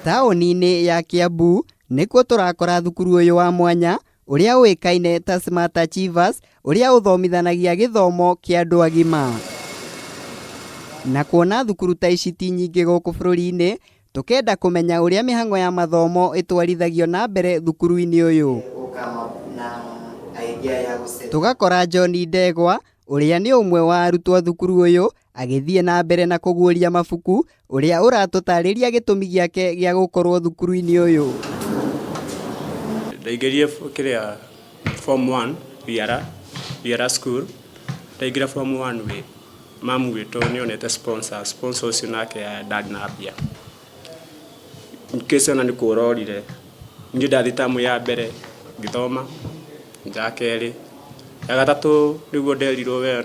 Taũni-inĩ ya Kiambu nĩkuo tũrakora thukuru ũyũ wa mwanya ũrĩa ũĩkaine ta Smart Achievers ũrĩa ũthomithanagia gĩthomo kĩa andũ agima. Na kuona thukuru ta ici ti nyingĩ gũkũ bũrũri-inĩ, tũkenda kũmenya ũrĩa mĩhang'o ya mathomo ĩtwarithagio na mbere thukuru-inĩ ũyũ. Tũgakora John Ndegwa ũrĩa nĩ ũmwe wa arutwo thukuru ũyũ agĩthiĩ na mbere na kũguũria mabuku ũrĩa ũratũtarĩria gĩtũmi gĩake gĩa gũkorwo thukuru-inĩ ũyũ. Ndaingĩrire kĩrĩa form 1 Riara, Riara school. Ndaingĩra form 1 wĩ mamu witũ nĩ onete sponsor, sponsor ũcio nake ndarĩ na mbia. Case ona nĩ kũra orire. Niĩ ndathiĩ tamu ya mbere ngĩthoma, ya kerĩ, ya gatatũ nĩguo nderirwo we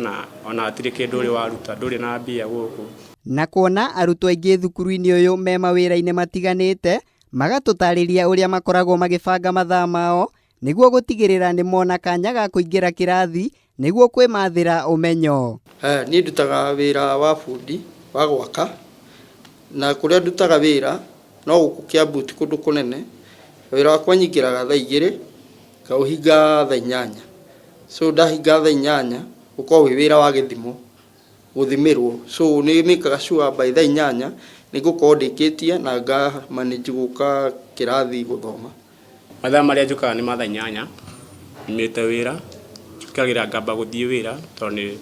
ona hatirĩ kĩndũ ũrĩ waruta, ndũrĩ na mbia gũkũ. Na kuona arutwo aingĩ thukuru-inĩ ũyũ me mawĩra-inĩ matiganĩte, magatũtarĩria ũrĩa makoragwo magĩbanga mathaa mao nĩguo gũtigĩrĩra nĩ mona kanya ga kũingĩra kĩrathi nĩguo kwĩmathĩra ũmenyo. Niĩ ndutaga wĩra wa bundi wa gwaka, na kũrĩa ndutaga wĩra no gũkũ Kiambu ti kũndũ kũnene. Wĩra wakwa nyingĩraga thaa 2 ngaũhinga thaa 8. So ndahinga thaa 8 ũkoragwo wĩ wĩra wa gĩthimo gũthimĩrwo, so nĩ make sure by thaa 8 nĩ ngũkorwo ndĩkĩtie na nga manage gũka kĩrathi gũthoma. Mathaa marĩa njũkaga nĩ ma thaa 8 nyumĩte wĩra, njũkagĩra ngamba gũthiĩ wĩra tondũ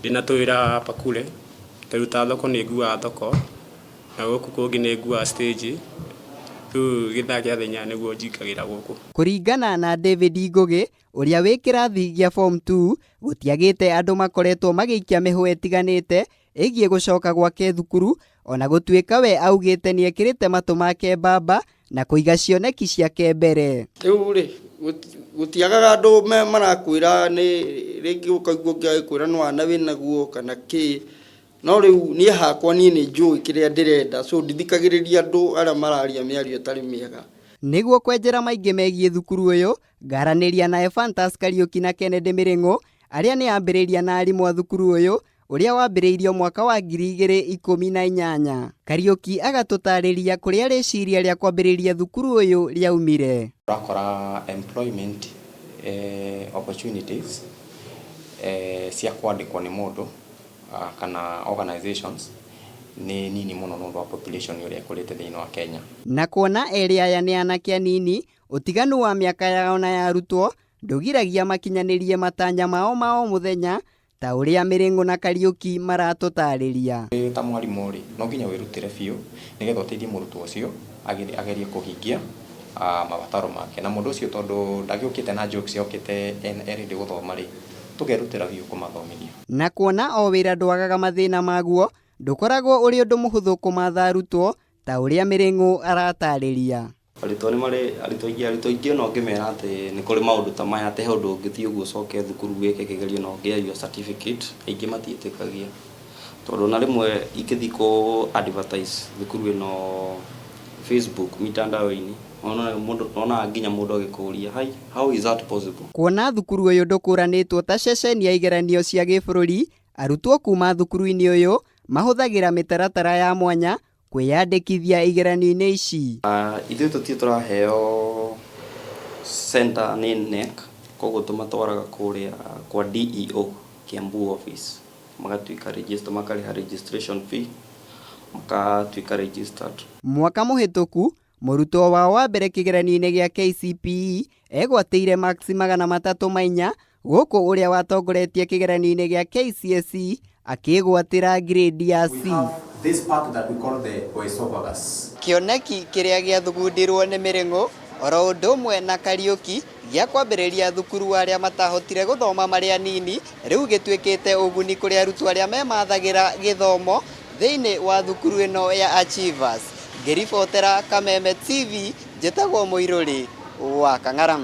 ndĩna tũwĩra hapa kule, ta rĩu ta thoko nĩ nguaga thoko na gũkũ kũngĩ nĩ nguaga stage, rĩu gĩthaa kĩa thaa 8 nĩguo njingagĩra gũkũ. Kũringana na David Ngũgĩ ũrĩa wĩ kĩrathi gĩa form 2, gũtiagĩte andũ makoretwo magĩikia mĩhũa ĩtiganĩte ĩgiĩ gũcoka gwake thukuru ona gũtuĩka we augĩte nĩekĩrĩte matũ make mbamba na kũiga cioneki ciake mbere. Rĩu rĩ, gũtiagaga andũ marakwĩra nĩ rĩngĩ ũkaigua ũngĩ agĩkwĩra nĩ wana wĩnaguo kana kĩ, no rĩu niĩ hakwa niĩ nĩ njũĩ kĩrĩa ndĩrenda, so ndithikagĩrĩria andũ arĩa mararia mĩario ĩtarĩ mĩega. Nĩguo kwenjera maingĩ megiĩ thukuru ũyũ, ngaranĩria na Ephantus Kariũki na Kennedy Mĩrĩng'ũ arĩa nĩ ambĩrĩria na arimũ a thukuru ũyũ ũrĩa wambĩrĩirio mwaka wa 2018. Kariũki agatũtarĩria kũrĩa rĩciria rĩa kwambĩrĩria thukuru ũyũ rĩaumire. Ũrakora employment opportunities cia kwandĩkwo nĩ mũndũ kana organizations nĩ nini mũno nĩ ũndũ wa population ũrĩa ĩkũrĩte thĩinĩ wa Kenya. Na kuona erĩ aya nĩ anake anini, ũtiganu wa mĩaka yao na ya arutwo ndũgiragia makinyanĩrie matanya mao ma o mũthenya ta ũrĩa Mĩrĩng'ũ na Kariũki maratũtarĩria. Wĩ ta mwarimũ rĩ, no nginya wĩrutĩre biũ nĩgetha ũteithie mũrutwo ũcio agerie kũhingia mabataro make, na mũndũ ũcio tondũ ndagĩũkĩte na jokes, okĩte e ready gũthoma rĩ, tũkerutĩra biũ kũmathomithia. Na kuona o wĩra ndwagaga mathĩna maguo, ndũkoragwo ũrĩ ũndũ mũhũthũ kũmatha arutwo ta ũrĩa Mĩrĩng'ũ aratarĩria. Arutwo nĩ marĩ arutwo aingĩ ona ũngĩmera atĩ nĩ kũrĩ maũndũ ta maya, atĩ he ũndũ ũngĩthiĩ ũguo ũcoke thukuru wĩke kĩgerio na ũngĩe your certificate, aingĩ matiĩtĩkagia. Tondũ ona rĩmwe ingĩthiĩ kũ advertise thukuru ĩno Facebook mitandao-inĩ, wonaga nginya mũndũ agĩkũria, "Hi, how is that possible?" Kuona thukuru ũyũ ndũkũranĩtwo ta ceceni ya igeranio cia gĩbũrũri, arutwo kuma thukuru-inĩ ũyũ mahũthagĩra mĩtaratara ya mwanya kwĩyandĩkithia igeranio-inĩ ici. Ithuĩ tũtirĩ tũraheo center nĩ KNEC, koguo tũmatwaraga kũrĩa kwa DEO Kiambu office, magatuĩka register, makarĩha registration fee, makatuĩka registered. Mwaka mũhĩtũku, mũrutwo wao wa mbere kĩgeranio-inĩ gĩa KCPE egwatĩire marks 304, gũkũ ũrĩa watongoretie kĩgeranio-inĩ gĩa KCSE akĩgwatĩra grade ya C. This part that we call the oesophagus. Kĩoneki kĩrĩa gĩathugundirwo nĩ Mĩrĩng'ũ oro ũndũ ũmwe na Kariũki gĩa kwambĩrĩria thukuru wa arĩa matahotire gũthoma marĩ anini rĩu gĩtuĩkĩte ũguni kũrĩ arutwo arĩa memathagĩra gĩthomo thĩinĩ wa thukuru ĩno ya Achievers. Ngĩribotera Kameme TV, njĩtagwo Mũirũrĩ wa Kang'ara.